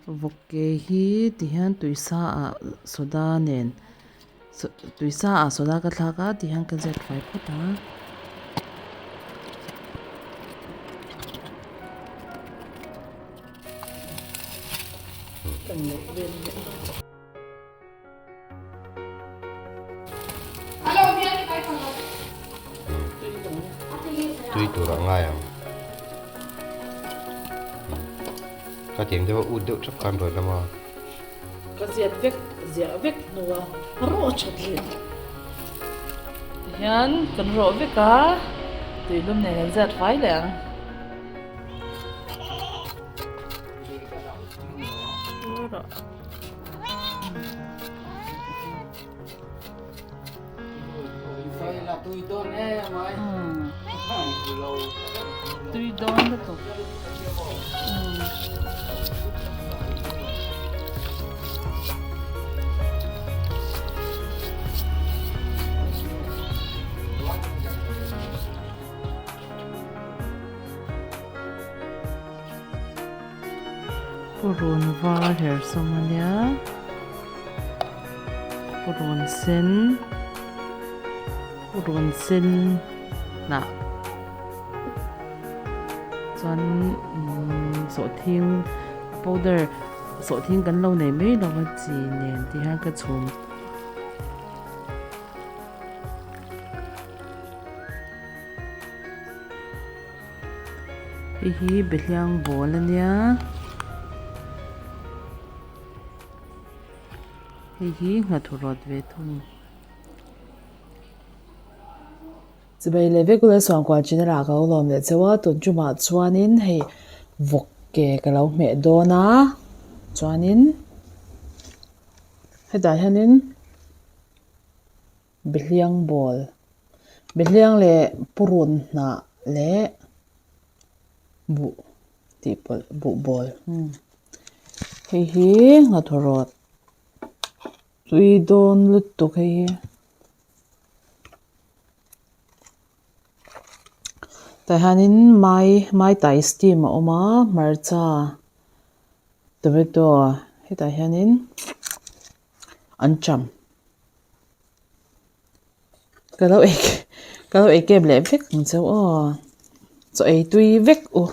Vawk ke hi ti hian tuisa ah soda nen tuisa ah soda ka thlak a ti hian ka zet fai phawt a. Tui tur a ngai ang. Ka tiang deuh a ut deuh thap khan rawn lam a. Ka ziat vek ziah vek hnua rawh that leh tihian kan rawh vek a tuilum nen kan ziat fai leh ang. Tui dawn lutuk. Purun var hersawm a nia purun sen purun sen hnah chuan imm sawhthing powder sawhthing kan lo nei mai lo a chi nen ti hian ka chhum. Hei hi behliang bawl a nia hei hi nghathu rawt ve thung. Chibai leh vek ula suangkual chin a lah ka lo lawm leh cheu a tun tumah chuanin hei vawk ke ka lo hmeh dawn a chuanin hetah hianin. Behliang bawl, behliang leh purun hnah leh buh tih pawlh buh bawl hei hi nghathaw rawt tui dawn lutuk hei hi tah hianin mai mai tai steam a awm a hmarcha tomato hetah hianin an cham. Ka lo ei ka lo ei kep leh vek ang cheu aw chaw ei tui vek u.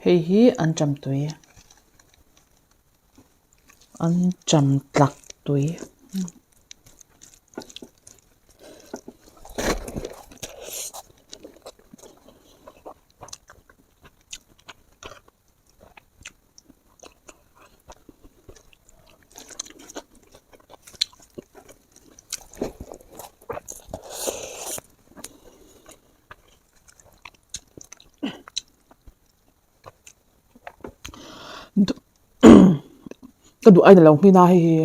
Hei hi an cham tui an cham tlak tui. Ka duh aina lo hmin a hei hi.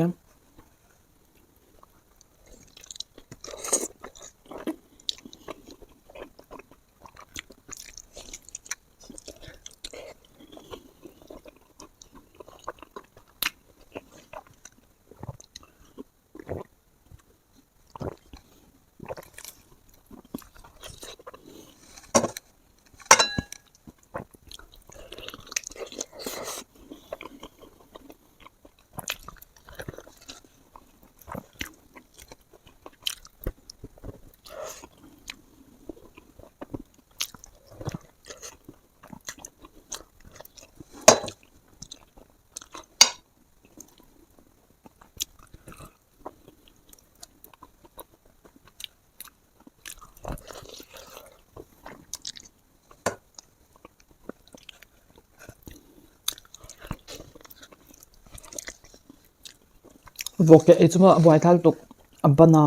Vawk leh ei chu maw a buai thal tuk a ban a.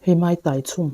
Hei mai tai chhum.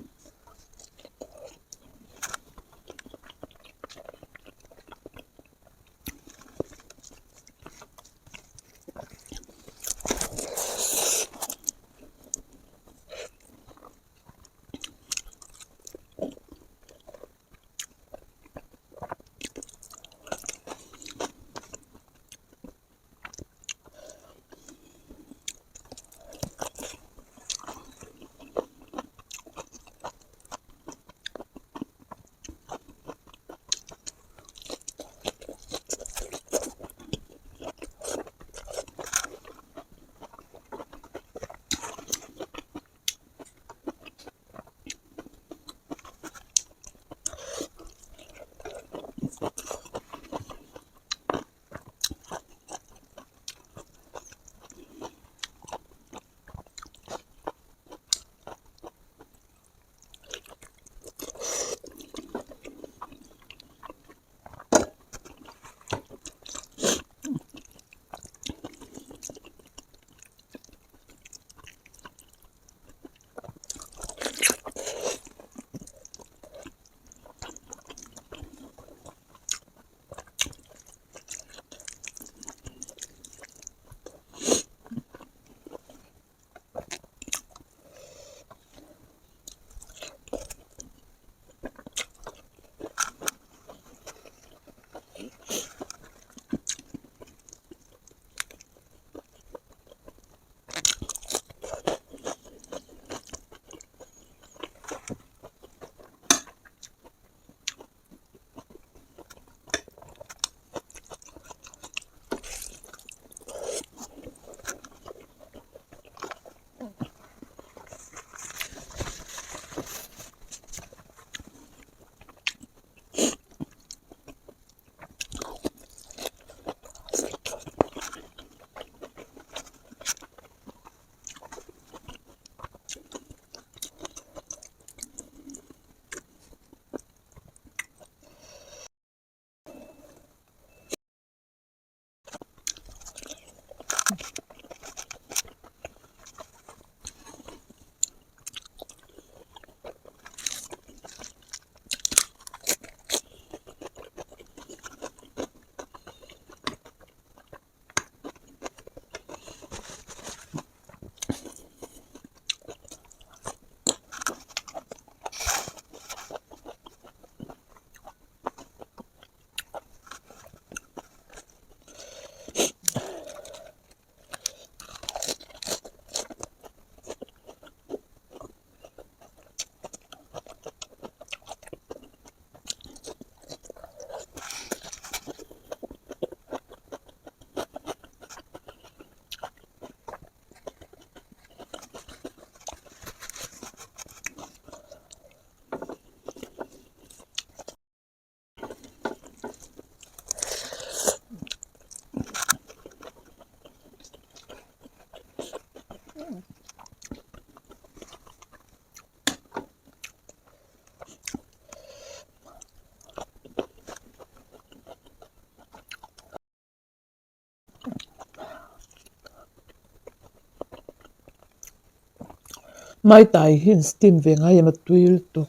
Mai tai hi an steam ve ngai em a tui lutuk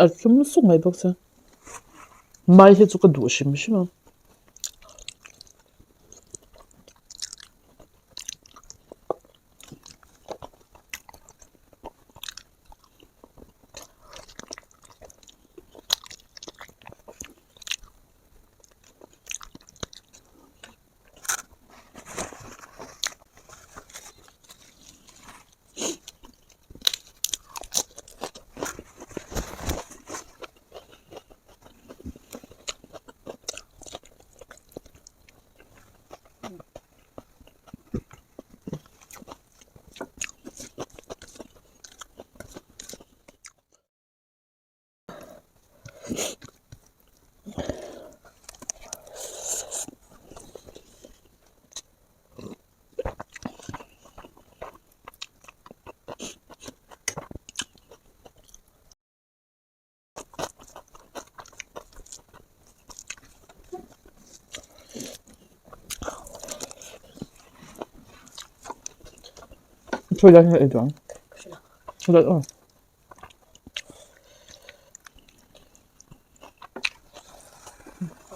a thlum suk mai bawk sia mai hi chu ka duh hrim hrim a. Khawi lai nge ei duh ang? Khawi lai aw.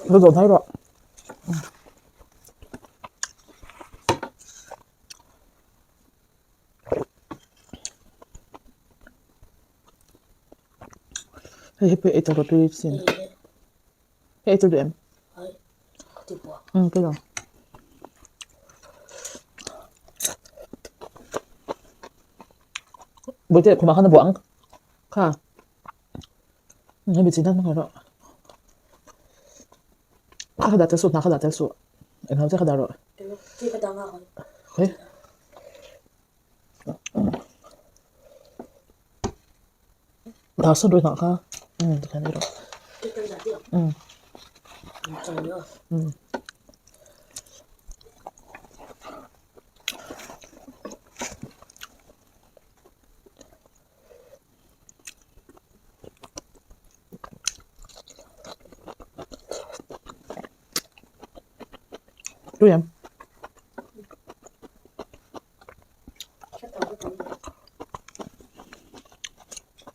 Lo dawh hnai rawh. Hei hi pawh ei tawh tui sin. Hei ei tawh duh em? Tui lo. Bawihte khumah khan a buah ang kha. Hemi chin hian hmangaih rawh. Kha kha dah tel suh, hna kha dah tel suh. Eng ho che kha dah rawh. Khawi. Dah sawn rawh i hnah kha. Tikhian ei rawh. Tui em?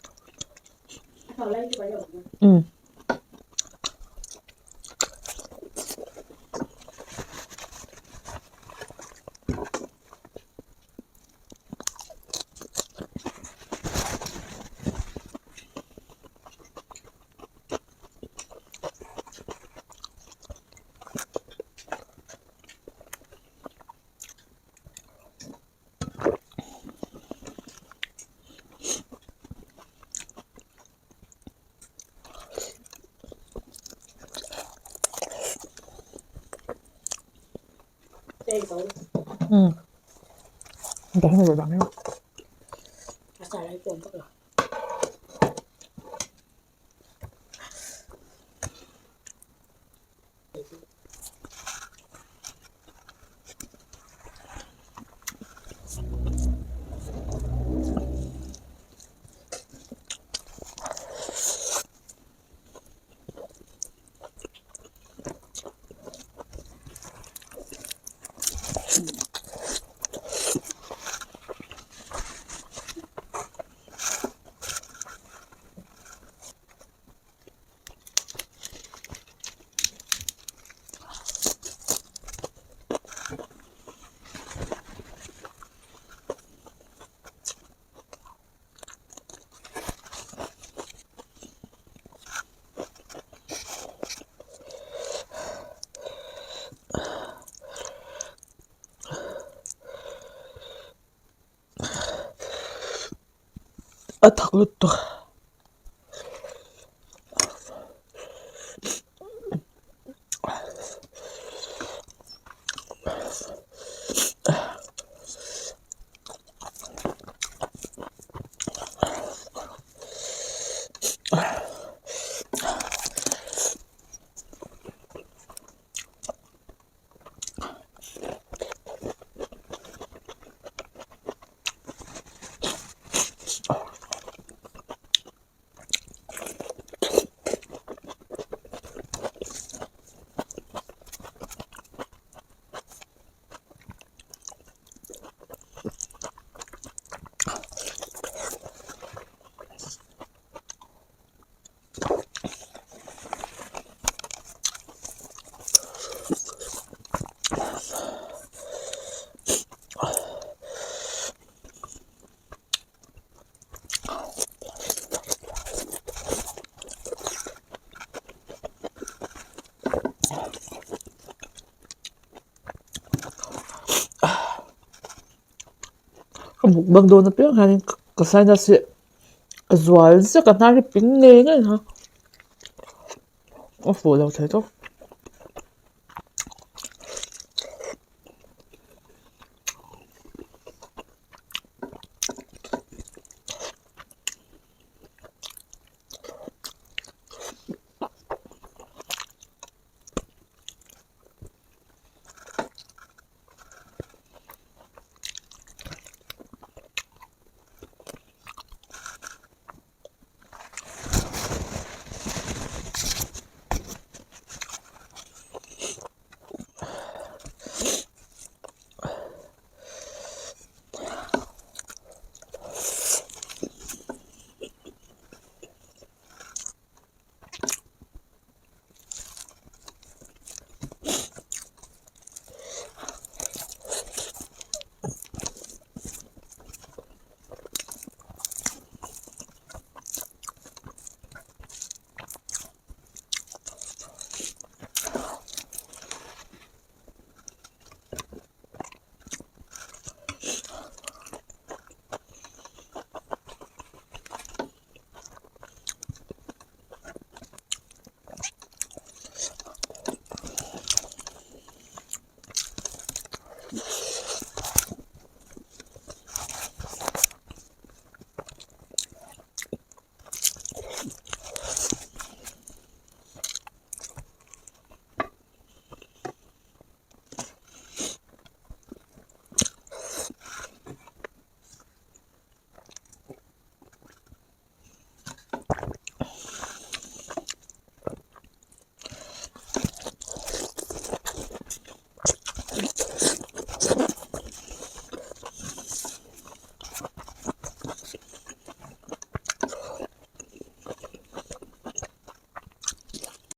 Um. Um. A thak lutuk. Ka mukbang dawn apiang hianin ka sinus hi a zual zek a hnar hi ping ngei ngei a a fuh lo thei tawp.